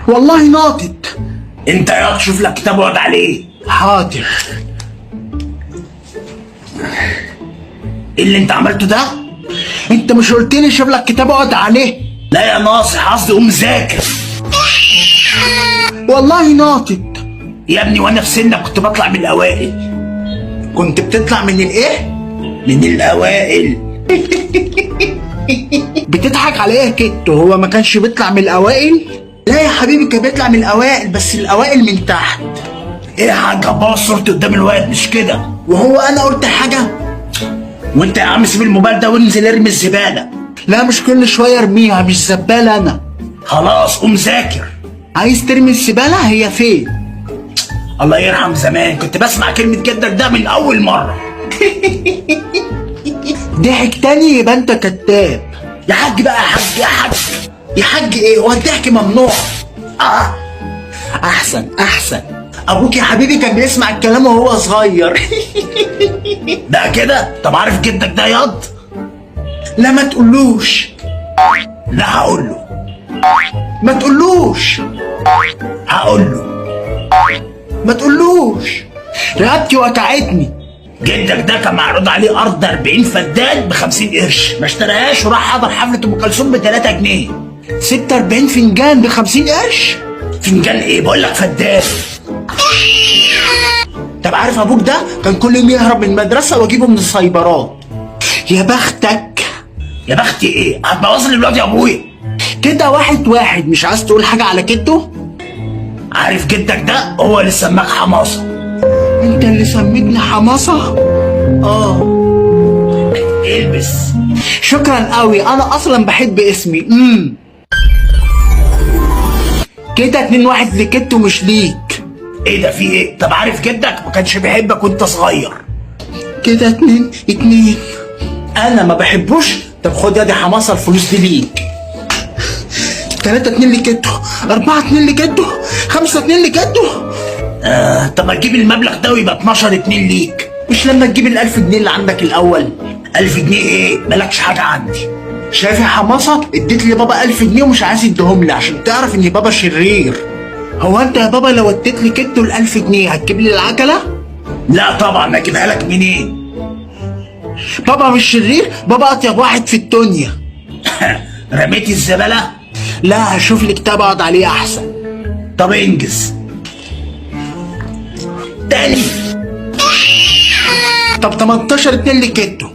والله ناطط. انت يا تشوف لك كتاب اقعد عليه. حاضر. ايه اللي انت عملته ده؟ انت مش قلت لي شوف لك كتاب اقعد عليه؟ لا يا ناصح، قصدي قوم ذاكر. والله ناطط. يا ابني وانا في سنك كنت بطلع من الاوائل. كنت بتطلع من الايه؟ من الاوائل. بتضحك على ايه يا كتو؟ هو ما كانش بيطلع من الاوائل؟ لا يا حبيبي كان بيطلع من الاوائل، بس الاوائل من تحت. ايه يا حاج باص صورتي قدام الواد مش كده؟ وهو انا قلت حاجة؟ وانت يا عم سيب الموبايل ده وانزل ارمي الزبالة. لا مش كل شوية ارميها، مش زبالة انا. خلاص قوم ذاكر. عايز ترمي الزبالة؟ هي فين؟ الله يرحم زمان، كنت بسمع كلمة جدك ده من اول مرة. ضحك تاني يبقى انت كذاب. يا حاج بقى، يا حاج يا حاج. يا حاج ايه؟ هو الضحك ممنوع؟ اه احسن احسن. ابوك يا حبيبي كان بيسمع الكلام وهو صغير. ده كده. طب عارف جدك ده ياض؟ لا ما تقولوش. لا هقول له. ما تقولوش. هقول له. ما تقولوش، رقبتي وجعتني. جدك ده كان معروض عليه ارض 40 فدان ب 50 قرش، ما اشتراهاش وراح حضر حفلة ام كلثوم ب 3 جنيه. 46 فنجان ب 50 قرش؟ فنجان ايه؟ بقول لك فدان. طب عارف ابوك ده كان كل يوم يهرب من المدرسة واجيبه من السايبرات. يا بختك. يا بختي ايه؟ هتبوظ لي الواد يا ابويا. كده 1-1. مش عايز تقول حاجة على كده؟ عارف جدك ده هو اللي سماك حماصه. انت اللي سميتني حماصه؟ اه البس. شكرا قوي، انا اصلا بحب اسمي. كده 2-1 لكتو مش ليك. ايه ده في ايه؟ طب عارف جدك ما كانش بيحبك وانت صغير. كده 2-2. انا ما بحبوش. طب خد يا دي حماصه الفلوس دي ليك. 3-2 لكتو، 4-2 لكتو، 5-2 لكتو. آه طب ما تجيب المبلغ ده ويبقى 12-2 ليك. مش لما تجيب ال1000 جنيه اللي عندك الاول؟ 1000 جنيه ايه؟ مالكش حاجة عندي. شايف يا حماصه؟ اديت لي بابا 1000 جنيه ومش عايز يديهم لي عشان تعرف ان بابا شرير. هو انت يا بابا لو اديت لي كتو ال1000 جنيه هتجيب لي العجلة؟ لا طبعا، اجيبها لك منين؟ بابا مش شرير، بابا اطيب واحد في الدنيا. رميت الزبالة؟ لا هشوف لي كتاب اقعد عليه احسن. طب انجز تاني. طب 18-2 لكتو.